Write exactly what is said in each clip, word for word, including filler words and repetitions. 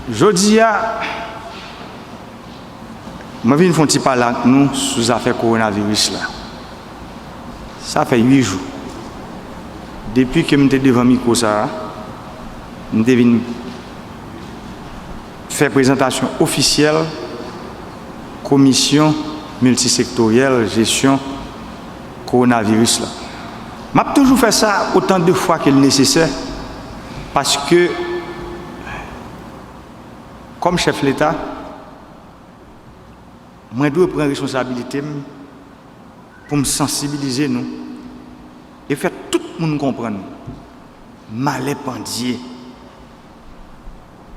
Jodi a, mwen vin fè yon ti pale ak nou sou zafè kowonaviris la. Sa fè uit jou. Depi ke m te devan mikwo sa a, m te vin fè prezantasyon ofisyèl Komisyon Miltisektoryèl Jesyon Kowonaviris la. M ap toujou fè sa otan de fwa ke l nesesè, paske, kòm chèf Leta, mwen dwe pran responsabilite m pou m sansibilize nou e fè tout moun konprann malè pandye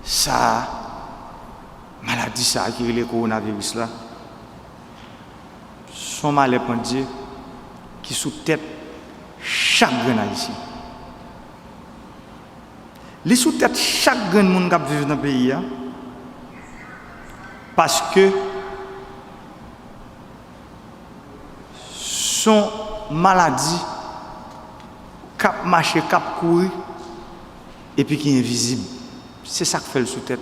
sa a, maladi sa a ki rele kowonaviris la, s on malè pandye ki sou tèt chak grenn Ayisyen. Li sou tèt chak grenn moun k ap viv nan peyi a, paske s on maladi k ap mache, k ap kouri, epi ki envizib. Se sa k fè l sou tèt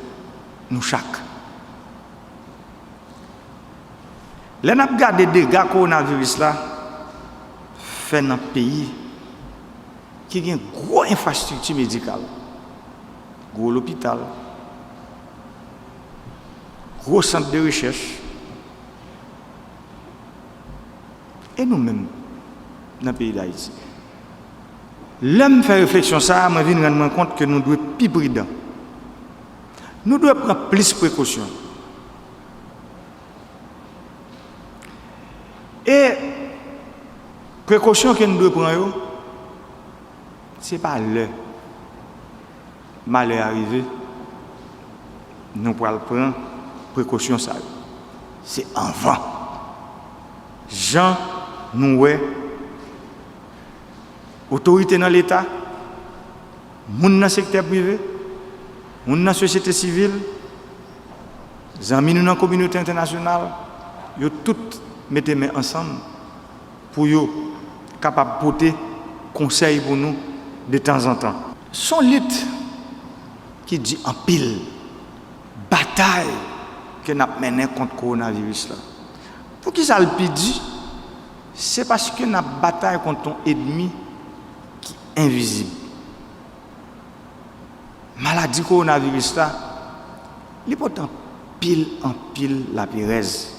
nou chak. Lè n ap gade dega kowonaviris la fè nan peyi ki gen gwo enfrastrikti medikal, gwo lopital, gwo sant de rechèch, e nou menm nan peyi Dayiti. Lè m fè refleksyon sa a, mwen vin rann mwen kont ke nou dwe pi pridan. Nou dwe pran plis prekosyon. E prekosyon ke n dwe pran yo, se pa lè malè a rive, nou pral pran prekosyon sa yo. Se anvan. Jan nou wè otorite nan Leta, moun nan sektè prive, moun nan sosyete sivil, zanmi nou nan kominote entènasyonal, yo tout mete men ansanm pou yo kapab pote konsèy pou nou detanzantan. S on lit ki di anpil, batay ke n ap mennen kont kowonaviris la. Poukisa l pi di? Se paske n ap batay kont yon ènmi ki envizib. Maladi kowonaviris la, li pote anpil, anpil laperèz.